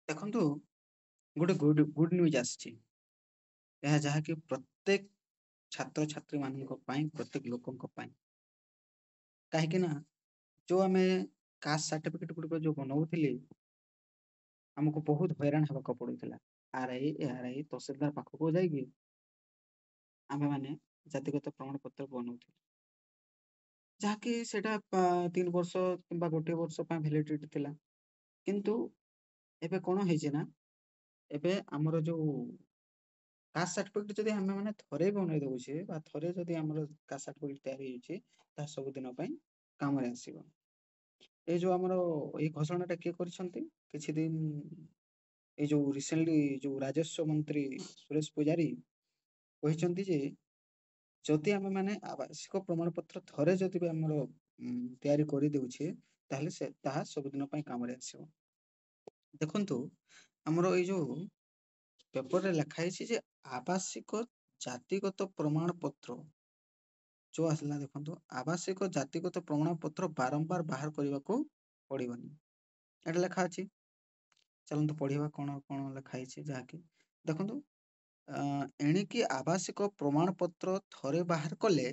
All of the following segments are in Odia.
ଦେଖନ୍ତୁ, ଗୋଟେ ଗୁଡ୍ ଗୁଡ୍ ନ୍ୟୁଜ୍ ଆସିଛି। ଏହା ଯାହାକି ପ୍ରତ୍ୟେକ ଛାତ୍ରଛାତ୍ରୀମାନଙ୍କ ପାଇଁ, ପ୍ରତ୍ୟେକ ଲୋକଙ୍କ ପାଇଁ। କାହିଁକି ନା ଯୋଉ ଆମେ କାଷ୍ଟ ସାର୍ଟିଫିକେଟ ଗୁଡ଼ିକ ଯୋଉ ବନଉଥିଲେ, ଆମକୁ ବହୁତ ହଇରାଣ ହେବାକୁ ପଡୁଥିଲା। ଆର୍ I, A R I, ତହସିଲଦାର ପାଖକୁ ଯାଇକି ଆମେମାନେ ଜାତିଗତ ପ୍ରମାଣପତ୍ର ବନଉଥିଲୁ, ଯାହାକି ସେଇଟା 3 ବର୍ଷ କିମ୍ବା ଗୋଟିଏ ବର୍ଷ ପାଇଁ ଭ୍ୟାଲିଡିଟି ଥିଲା। କିନ୍ତୁ ଏବେ କଣ ହେଇଛି ନା, ଏବେ ଆମର ଯୋଉ କାଷ୍ଟ ସାର୍ଟିଫିକେଟ ଯଦି ଆମେ ମାନେ ଥରେ ବନେଇ ଦଉଛେ ବା ଥରେ ଯଦି ଆମର କାଷ୍ଟ ସାର୍ଟିଫିକେଟ ତିଆରି ହେଇଛି, ତାହା ସବୁଦିନ ପାଇଁ କାମରେ ଆସିବ। ଏଇ ଯୋଉ ଆମର ଏଇ ଘୋଷଣାଟା କିଏ କରିଛନ୍ତି? କିଛି ଦିନ ଏଇ ଯୋଉ ରିସେଣ୍ଟଲି ଯୋଉ ରାଜସ୍ୱ ମନ୍ତ୍ରୀ ସୁରେଶ ପୂଜାରୀ କହିଛନ୍ତି ଯେ ଯଦି ଆମେ ମାନେ ଆବାସିକ ପ୍ରମାଣପତ୍ର ଥରେ ଯଦି ବି ଆମର ତିଆରି କରିଦେଉଛେ, ତାହେଲେ ସେ ତାହା ସବୁଦିନ ପାଇଁ କାମରେ ଆସିବ। ଦେଖନ୍ତୁ, ଆମର ଏଇ ଯୋଉ ପେପରରେ ଲେଖା ହେଇଛି ଯେ ଆବାସିକ ଜାତିଗତ ପ୍ରମାଣପତ୍ର ଯୋଉ ଆସିଲା, ଦେଖନ୍ତୁ, ଆବାସିକ ଜାତିଗତ ପ୍ରମାଣପତ୍ର ବାରମ୍ବାର ବାହାର କରିବାକୁ ପଡିବନି, ଏଇଟା ଲେଖା ଅଛି। ଚାଲନ୍ତୁ ପଢିବା କଣ କଣ ଲେଖା ହେଇଛି। ଯାହାକି ଦେଖନ୍ତୁ, ଏଣିକି ଆବାସିକ ପ୍ରମାଣପତ୍ର ଥରେ ବାହାର କଲେ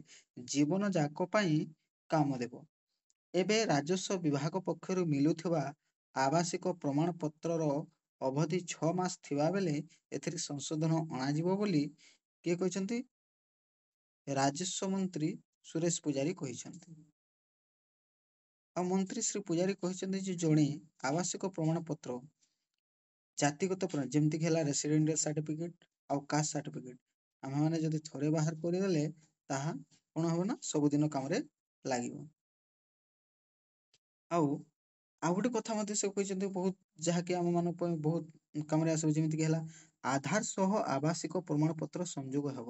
ଜୀବନ ଯାକ ପାଇଁ କାମ ଦେବ। ଏବେ ରାଜସ୍ୱ ବିଭାଗ ପକ୍ଷରୁ ମିଳୁଥିବା ଆବାସିକ ପ୍ରମାଣପତ୍ରର ଅବଧି 6 ମାସ ଥିବା ବେଳେ ଏଥିରେ ସଂଶୋଧନ ଅଣାଯିବ ବୋଲି କିଏ କହିଛନ୍ତି? ରାଜସ୍ୱ ମନ୍ତ୍ରୀ ସୁରେଶ ପୂଜାରୀ କହିଛନ୍ତି। ଆଉ ମନ୍ତ୍ରୀ ଶ୍ରୀ ପୂଜାରୀ କହିଛନ୍ତି ଯେ ଜଣେ ଆବାସିକ ପ୍ରମାଣପତ୍ର ଜାତିଗତ, ଯେମିତିକି ହେଲା ରେସିଡେଣ୍ଟ ସାର୍ଟିଫିକେଟ ଆଉ କାଷ୍ଟ ସାର୍ଟିଫିକେଟ, ଆମେମାନେ ଯଦି ଥରେ ବାହାର କରିଦେଲେ ତାହା କଣ ହବ ନା ସବୁଦିନ କାମରେ ଲାଗିବ। ଆଉ ଆଉ ଗୋଟେ କଥା ମଧ୍ୟ ସେ କହିଛନ୍ତି ବହୁତ, ଯାହାକି ଆମ ମାନଙ୍କ ପାଇଁ ବହୁତ କାମରେ ଆସିବ। ଯେମିତିକି ହେଲା ଆଧାର ସହ ଆବାସିକ ପ୍ରମାଣପତ୍ର ସଂଯୋଗ ହେବ।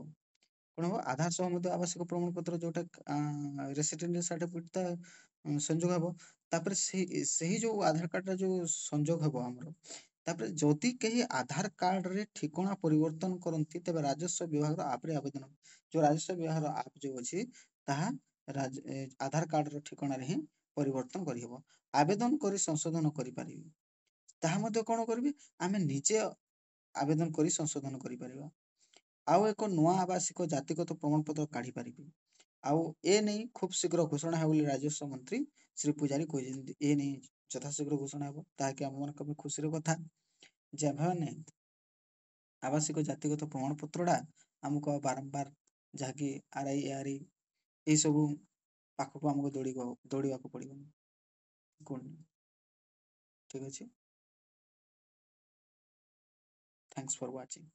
କଣ ହବ? ଆଧାର ସହ ମଧ୍ୟ ଆବାସିକ ପ୍ରମାଣପତ୍ର ଯୋଉଟା ରେସିଡେଣ୍ଟ ସାର୍ଟିଫିକେଟ ସଂଯୋଗ ହେବ। ତାପରେ ସେହି ଯୋଉ ଆଧାର କାର୍ଡଟା ଯୋଉ ସଂଯୋଗ ହେବ ଆମର, ତାପରେ ଯଦି କେହି ଆଧାର କାର୍ଡରେ ଠିକଣା ପରିବର୍ତ୍ତନ କରନ୍ତି, ତେବେ ରାଜସ୍ୱ ବିଭାଗର ଆପରେ ଆବେଦନ, ଯୋଉ ରାଜସ୍ୱ ବିଭାଗର ଆପ୍ ଯୋଉ ଅଛି, ତାହା ଆଧାର କାର୍ଡର ଠିକଣାରେ ହିଁ ପରିବର୍ତ୍ତନ କରିହେବ, ଆବେଦନ କରି ସଂଶୋଧନ କରିପାରିବେ। ତାହା ମଧ୍ୟ କଣ କରିବେ? ଆମେ ନିଜେ ଆବେଦନ କରି ସଂଶୋଧନ କରିପାରିବା ଆଉ ଏକ ନୂଆ ଆବାସିକ ଜାତିଗତ ପ୍ରମାଣପତ୍ର କାଢିପାରିବେ। ଆଉ ଏ ନେଇ ଖୁବ୍ ଶୀଘ୍ର ଘୋଷଣା ହେବ ବୋଲି ରାଜସ୍ୱ ମନ୍ତ୍ରୀ ଶ୍ରୀ ପୂଜାରୀ କହିଛନ୍ତି। ଏ ନେଇ ଯଥାଶୀଘ୍ର ଘୋଷଣା ହେବ, ତାହାକି ଆମମାନଙ୍କ ପାଇଁ ଖୁସିର କଥା ଯେ ଆମ୍ଭେମାନେ ଆବାସିକ ଜାତିଗତ ପ୍ରମାଣପତ୍ରଟା ଆମକୁ ଆଉ ବାରମ୍ବାର ଯାହାକି ଆର୍ I, A R I ଏଇସବୁ ପାଖକୁ ଆମକୁ ଦୌଡ଼ିବାକୁ ପଡ଼ିବନି। କଣ ଠିକ ଅଛି। Thanks for watching.